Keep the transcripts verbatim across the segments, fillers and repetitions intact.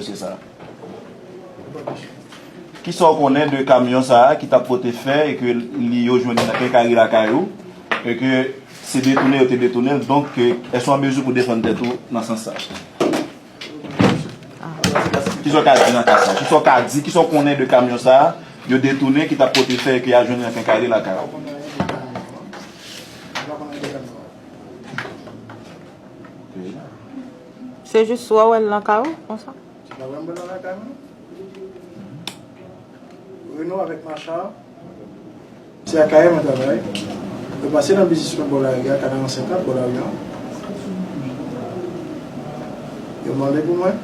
Dosye sa a. Kisa w konnen de kamyon sa a ki t ap pote fè e ke li yo jwenn li nan kenkari lakay ou e ke se detounen yo te detounen l, donk ke èske w an mezi pou defann tèt ou nan sans sa a? Kisa w ka di nan ka sa a? Kisa w ka di, kisa w konnen de kamyon sa a yo detounen ki t ap pote fè e ke y a jwenn li nan kenkari lakay ou? Se jis swa w wè l nan kay ou konsa? Se pa vrèman bò lakay mwen. Reno avèk Macha. Se Akayè mwen travay. Yo pase nan biznis mwen bò lari a, katreven senkant bò lari a. Yo mande pou mwen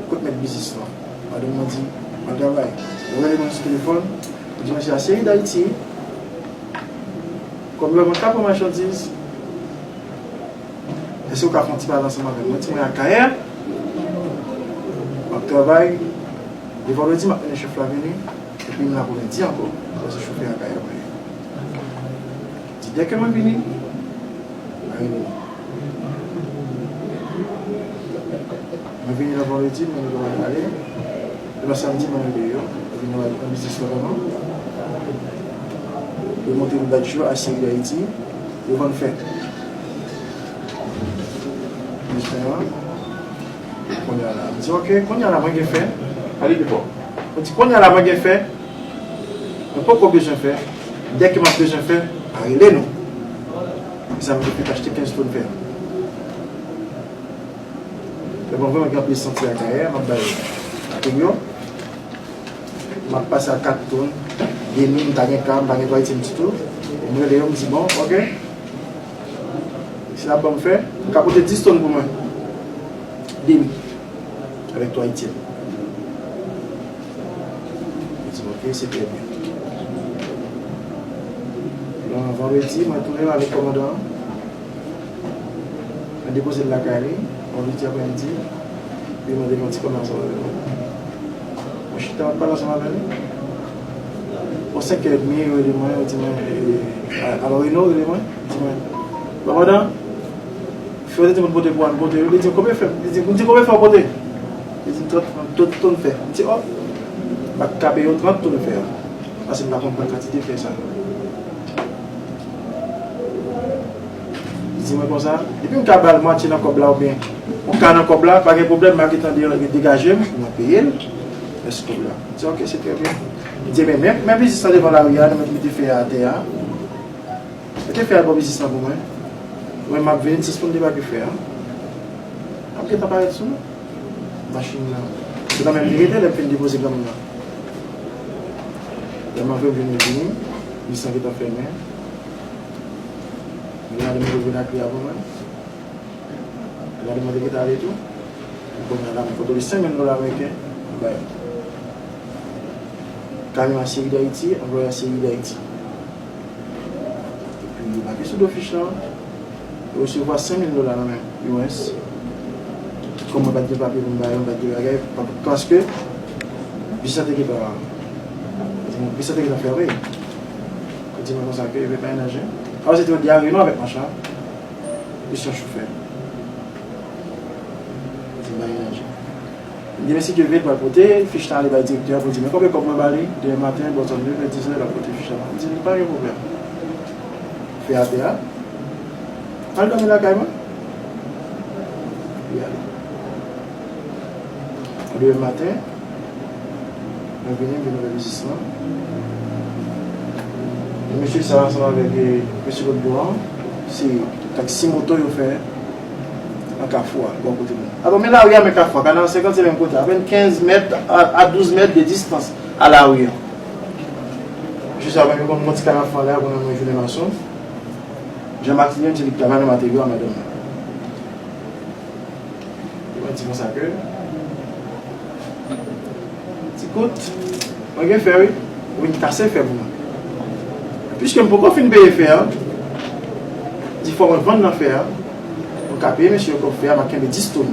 kot mèt biznis lan. Madanm mwen di, al travay. Yo rele mwen sou telefòn. Yo di mwen se a Seri Dayiti. Kòm yo wè mwen ka pran machandiz, èske ou ka fè yon ti pale ansanm avè m? Mwen di mwen Akayè, m ap travay, e vandredi m ap mennen chèf la vini, epi m la pou lendi ankò, paske se chofè Akayè mwen ye. Di dèke mwen vini, mwen rele nou. Mwen vini nan vandredi, mwen rele ale. Demen samdi, mwen rele yo. Yo vin nan biznis la vrèman. Yo montre m dat yo a Seri Dayiti. Yo vann fè. Mwen fè an. Kounye a la. M di, ok, kounye a la, mwen gen fè. Pale pi fò. Mwen di, kounye a la, mwen gen fè. Mwen poko bezwen fè. Dèke m ap bezwen fè, a rele nou. Sa m te fèk achte kenz tonn fè. Lè mwen vrèman gen anpil santi Akayè, m ap bay materyèl. M ap pase a kat tonn, demi, m ta gen ka, m pa gen twa etyèm ditou. M rele yo, m di, bon, ok. Si n ap ban m fè, m ka pote dis tonn pou mwen. Demi. Avèk twa etyèm. Yo di m, ok, se trè byen. Nan vandredi, mwen tounen avèk kòmandan an. Mwen depoze l lakay li, vandredi aprèmidi, li mande m yon ti kòb ansanm avè l. Mwen chita, m ap pale ansanm avè li. Bò senkè edmi, yo rele mwen, yo di mwen, e, a- alò Reno rele mwen, yo di mwen, kòmandan, fè w te di moun pote pou al pote, li di m, konbyen fè, li di m, m di, konbyen fè w pote? Li di m, trant, trant tonn fè. M di, o, m pa t ka peye w trant tonn fè a, paske m pa konprann kantite fè sa. Li di mwen konsa, depi m ka ba l mwatye nan kòb la oubyen yon ka nan kòb la, pa gen pwoblèm, m a gentan de- degaje m pou mwen peye l rès kòb la. M di, ok, se trè byen. Li di, men, men, men biznis lan devan lari a, nou mèt mete fè a atè a. Mete fè a bò biznis lan pou mwen. Mwen, m ap vini, m sispann debake fè a. M ap gentan parèt sou nou. Machin nan. Se nan menm li rete, lè m fin depoze granmoun nan. Lè m antre, m vin vini, li san gentan fèmen. Li mande m pou vin ak li a pou mwen. Li mande m te gentan ale tou. Kounye a la, mwen kontwole senk mil dola ameriken. Mwen bay. Kamyon a Seri Dayiti, anplwaye a Seri Dayiti. Epi yo make sou do fich lan, yo resevwa senk mil dola nan men U S. Kòm mwen pa t gen papye pou m ba yo, mwen pa t gen bagay, pa- paske biznis lan te gentan, biznis lan te gentan fèmen. Yo di mwen konsa ke yo pa gen lajan. Alò se te yon dyare non avèk machan. Li se yon chofè. Li di m pa gen lajan. M di, men si Dye vle, l pral pote fich lan ale bay direktè a pou l di mwen konbyen kòb mwen ba li demen maten, bò zòn nèf è, diz è, l ap pote fich lan. M di, li pa gen pwoblèm. Fè atè a. Al dòmi lakay mwen. Li ale. Demen maten, mwen vini, m vin ouvè biznis lan. Mesye sa ansanm avèk, e, mesye lòt bò an, se taksi moto yo fè nan kafou a, bò kote mwen. Apre, men lari a, men kafou a, ka nan senkant se menm kote, apèn kenz mèt a, a douz mèt de distans a lari an. Jis apre, men konn yon ti kay afan la, konnen mwen jounen mason. Jan Martin menm, se li ki travay nan materyo a madanm nan. Mwen di konsa ke, ti kout, mwen gen fè wi, ou vin kase fè pou mwen. Piske m poko fin peye fè a, di fò mwen vann nan fè a, mwen ka peye mesye yo kòb fè a, m a kenbe dis tonn.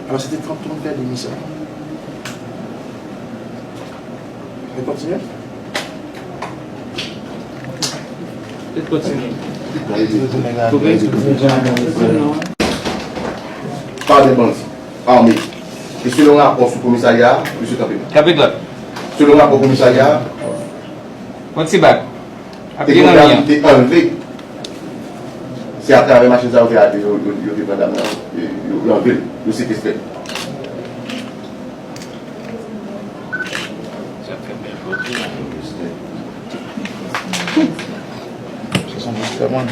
Alò se te trant tonn fè demi sèlman. Mwen kontinye. Mwen kontinye. Pa de bandi ame. E selon rapò sou komisarya a, mesye kanpe. Kanpe dwat. Selon rapò komisarya a, Pran ti bak. Ap gen nan mi an. Te anlve. Se atravè machin sa yo te, yo, yo, yo te pran dam nan. Yo, yo anlve l. Yo sekestre l. Se son bistè mwen.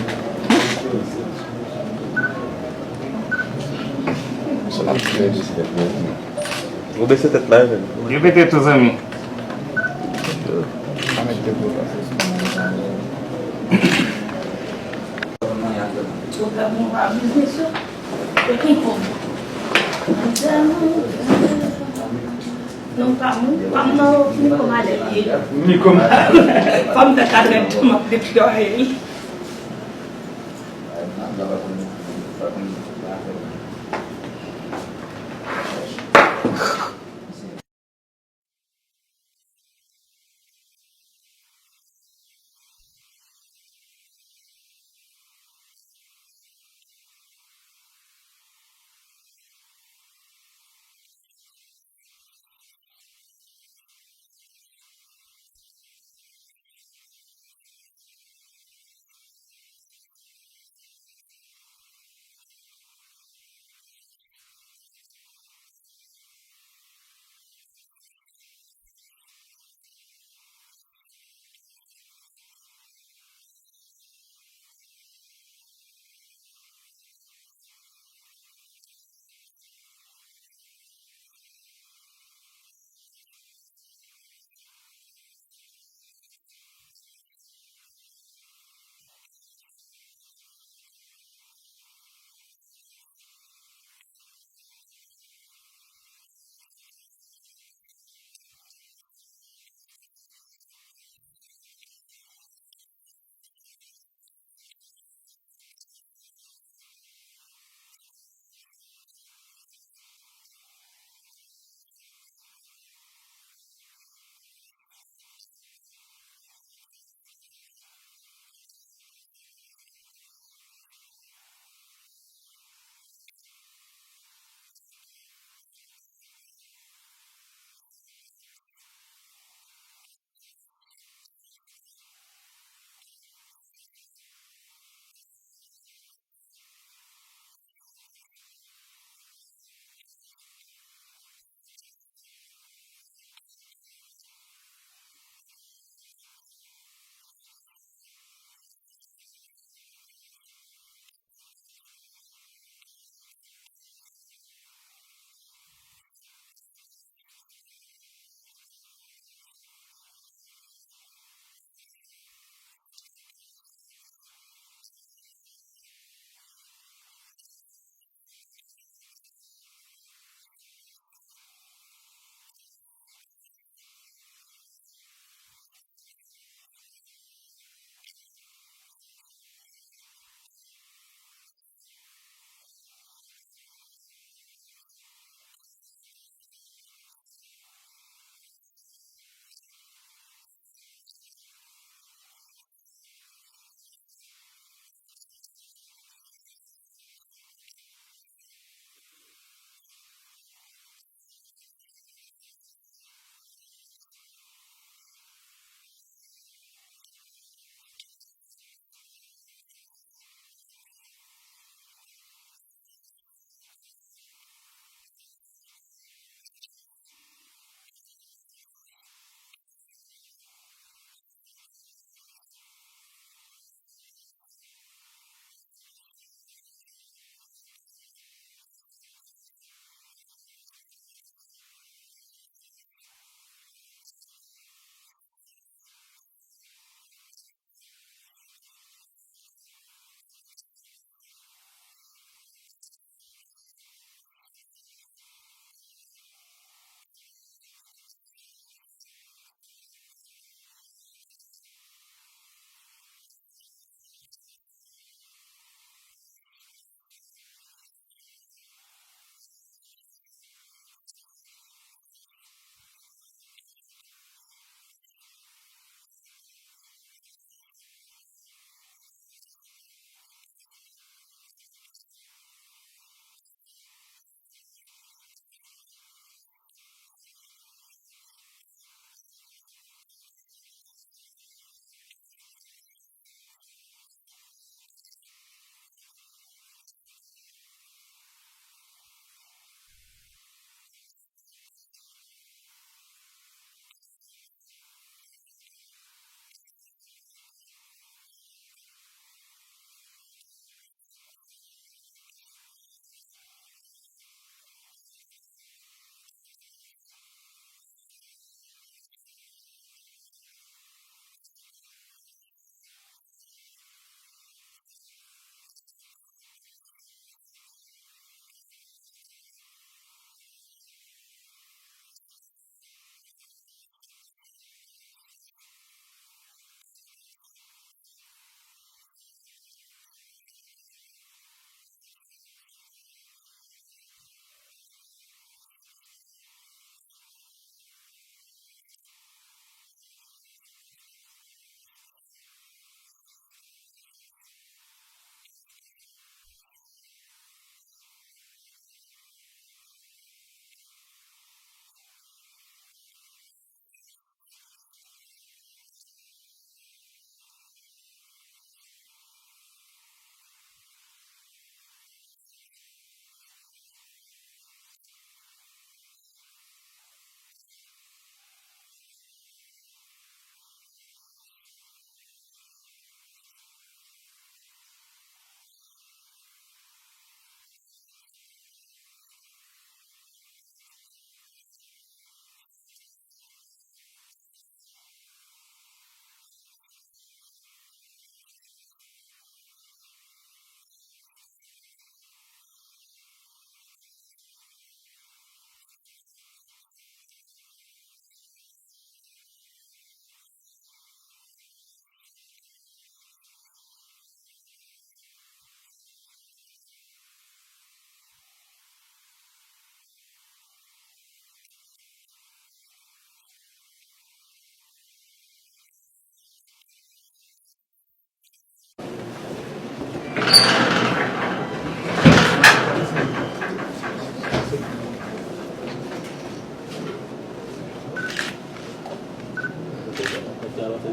Se nan bistè mwen. Ou bese tèt la, jèn. Yo pete tou, zanmi. Non, pa m, pa m nan Miko Malè ye. Miko Malè. Fòm tèt la trè tou, m ap deplore.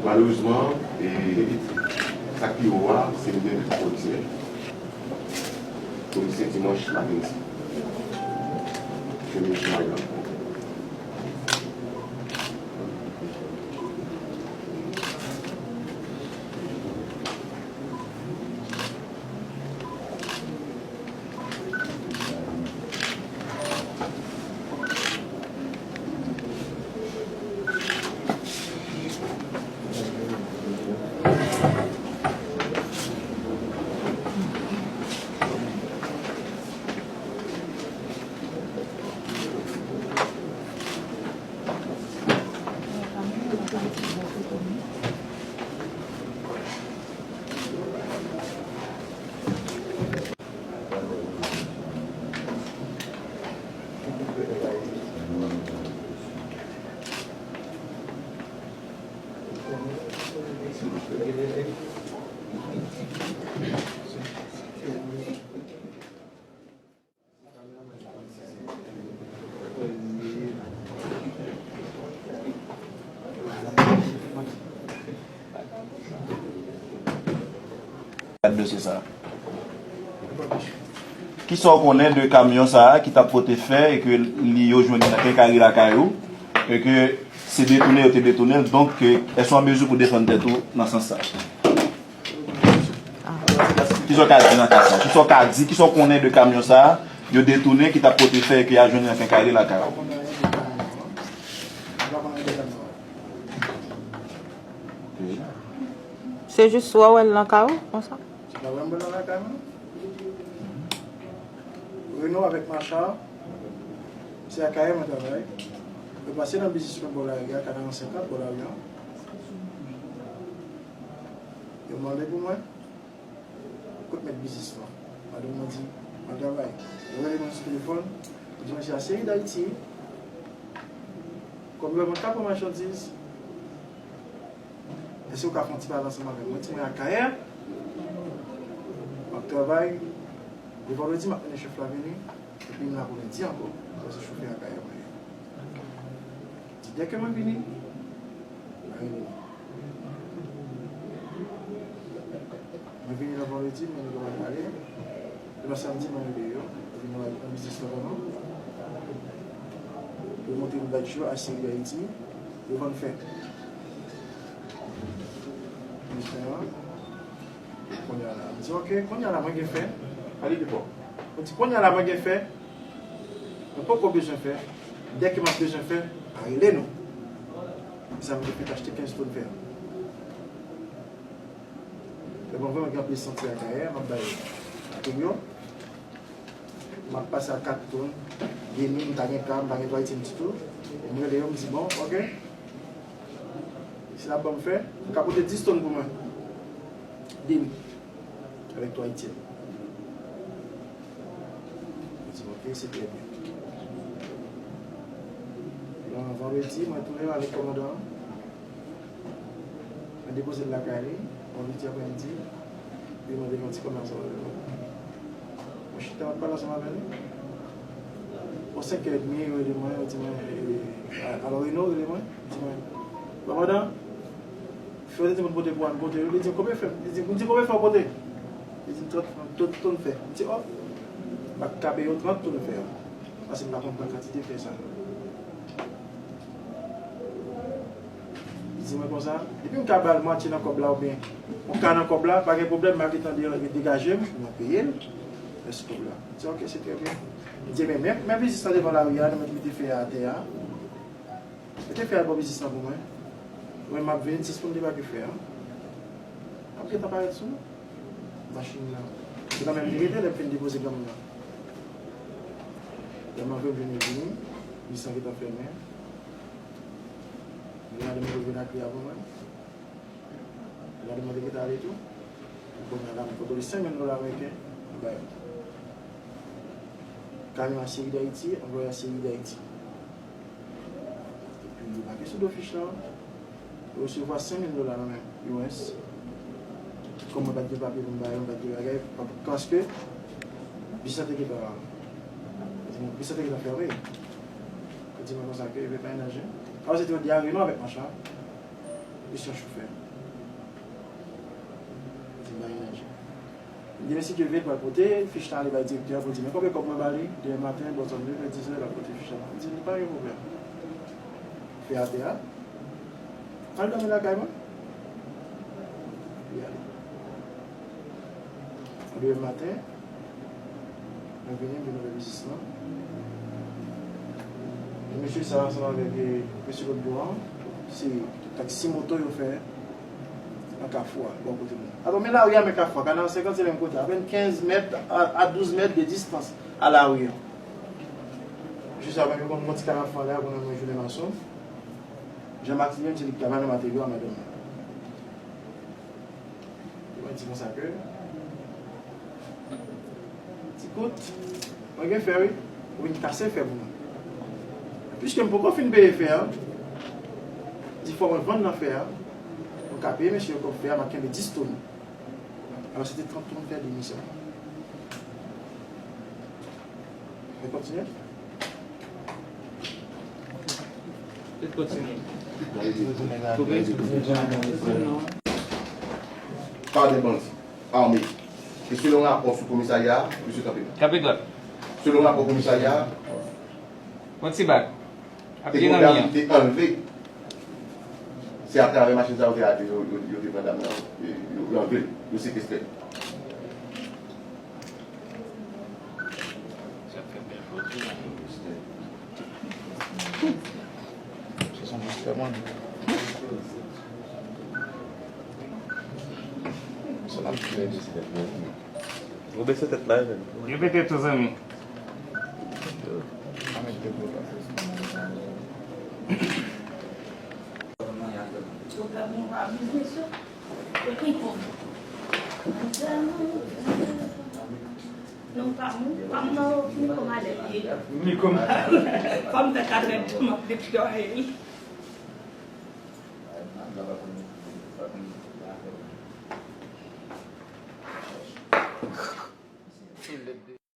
Malerezman, e, sa k pi wo a, se nou gen de twa polisye. Polisye dimanch, lapremidi. Ke misye Maryal. Gad dosye sa a. Kisa w konnen de kamyon sa a ki t ap pote fè e ke li, yo jwenn li nan kenkari lakay ou, e ke se detounen yo te detounen l, donk, ke, èske w an mezi pou defann tèt ou nan sans sa a? Kisa w ka di nan ka sa a? Kisa w ka di? Kisa w konnen de kamyon sa a yo detounen ki t ap pote fè e ke y a jwenn li nan kenkari lakay ou? Ok. Se jis swa w wè l nan kay ou, konsa? Se pa vrèman nan lakay mwen. Reno avèk Macha, se Akayè mwen travay. Mwen pase nan biznis mwen bò lari a, katrevensenkant bò lari a. Yo mande pou mwen, kot mèt biznis lan? Madanm mwen di, mwen travay. Yo rele mwen sou telefòn, yo di mwen se Aceri Dayiti. Kòm yo wè mwen ka pran machandiz, èske w ka fè yon ti pale ansanm avè m? Mwen di mwen Akayè, m ap travay, e vandredi m ap mennen chèf la vini, epi m la pou lendi ankò, paske chofè Akayè mwen ye. Di dèke mwen vini, mwen rele nou. Mwen vini nan vandredi, mwen nou pral pale. Demen samdi, mwen rele yo. Yo vin nan, nan biznis lan pou nou. Yo montre m badj yo, Aceri Dayiti. Yo vann fè. Mwen fè an. Kounye a la, m di, ok, kounye a la, mwen gen fè. Pale pi fò. Mwen di, kounye a la, mwen gen fè. Mwen poko bezwen fè. Dèke m ap bezwen fè, rele nou. Sa m te fèk achte kenz tonn fè. Lè mwen vre, mwen gen anpil santi Akayè, m ap bay kounye a. M ap pase a kat tonn, demi, m pa gen ka, m pa gen twa etyenm ditou. E m rele yo, m di, bon, ok. Si n ap ban m fè, m ka pote dis tonn pou mwen. Demi. Avèk twa etyenm. Yo di m, ok, se trè byen. Nan vandredi, mwen tounen avèk kòmandan an. Mwen depoze l lakay li, vandredi aprèmidi, li mande m yon ti kòb ansanm avè l. Mwen chita, m ap pale ansanm avè li. Bò senk è edmi, yo rele mwen, yo di mwen, e, a-, alò Reno rele mwen, yo di mwen, kòmandan, fè w te di moun pote pou Ann pote, li di m, konbyen fè, li di m, m di, konbyen fè w pote? Li di m, trant, trant tonn fè. M di, o, m pa ka peye w trant tonn fè. Paske m pa konn pran kantite fè sa. Li di mwen konsa, depi m ka ba l mwatye nan kòb la oubyen yon ka nan kòb la, pa gen pwoblèm, m a gentan de-, degaje m, mwen peye l rès kòb la. M di, ok, se trè byen. M di, men, men, men biznis lan devan lari a, nou mèt mete fè a atè a. Mete fè a bò biznis lan pou mwen. Mwen, m ap vin, jis pou m debake fè a. M ap gentan parèt sou nou. Machin nan. Se kanmenm li rete lè m fin depoze granmoun nan. Lè m antre m vini, vini, li san gentan fèmen. Li mande m pou vin ak li a pou mwen. Li mande m te gentan ale tou. Kounye a la, m kontwole senk mil dola ameriken, m bay. Kamyon Aceri Dayiti, anplwaye Aceri Dayiti. Epi, li make sou do fich lan, yo resevwa senk mil dola nan men U S. Mwen pa t gen papye pou m ba yo, mwen pa t gen bagay, pa-, paske bis la te gentan, bis la te gentan fèmen. Yo di mwen konsa ke yo pa gen lajan. Alò, se te yon dyarenon avèk machin. Bis yon chofè. Yo di m pa gen lajan. M di, "Mesye, ke veye pral pote fich la ale bay direktè a pou l di mwen konbyen kòb mwen ba li, demen maten, bò zòn nev è, diz è, l ap pote fich la." M di, "Li pa gen pwoblèm." Fè atè a. Al dòmi lakay mwen. Li ale. Demen maten, mwen vini, m vin wè biznis lan. E mesye sa, ansanm avèk, e, mesye lòt bò an, se taksi moto yo fè nan kafou a, bò kote mwen. Atò, men lari a, men kafou a, kanal senkant se menm kote, apèn kenz mèt a, a douz mèt de distans a lari an. Jis avan, yo konn pran ti kanal fwa la, yo konn mwen jounen mason. Jean Max li menm, se li ki travay nan materyo a madanm nan. Yo di konsa ke, ti kout, mwen gen fè wi, ou vin kase fè pou mwen. Piske m poko fin peye fè a, di fò mwen vann nan fè a, mwen ka peye mesye yo kòb fè a, m a kenbe dis tonn. Alò, se te trant tonn fè li misye. Mwen kontinye? Mwen kontinye. Pa de bandi ame. E selon rapò sou komisarya a, misye kanpe. Kanpe glòt. Selon rapò komisarya a, yon ti bag. Ap vire nan mi an. Te anlve. Se atravè machin sa yo te, yo, yo, yo te pran dam nan, yo, yo anlve l, yo sekestre l. Se son jistèman. Sa n ap fè, se tèt mwen. Ou bese tèt la, jèn. Repete tou, zanmi. Non, pa m, pa m nan Nico Malèt ye. Nico Malèt. Fò m fè katrè tan m ap deplore l.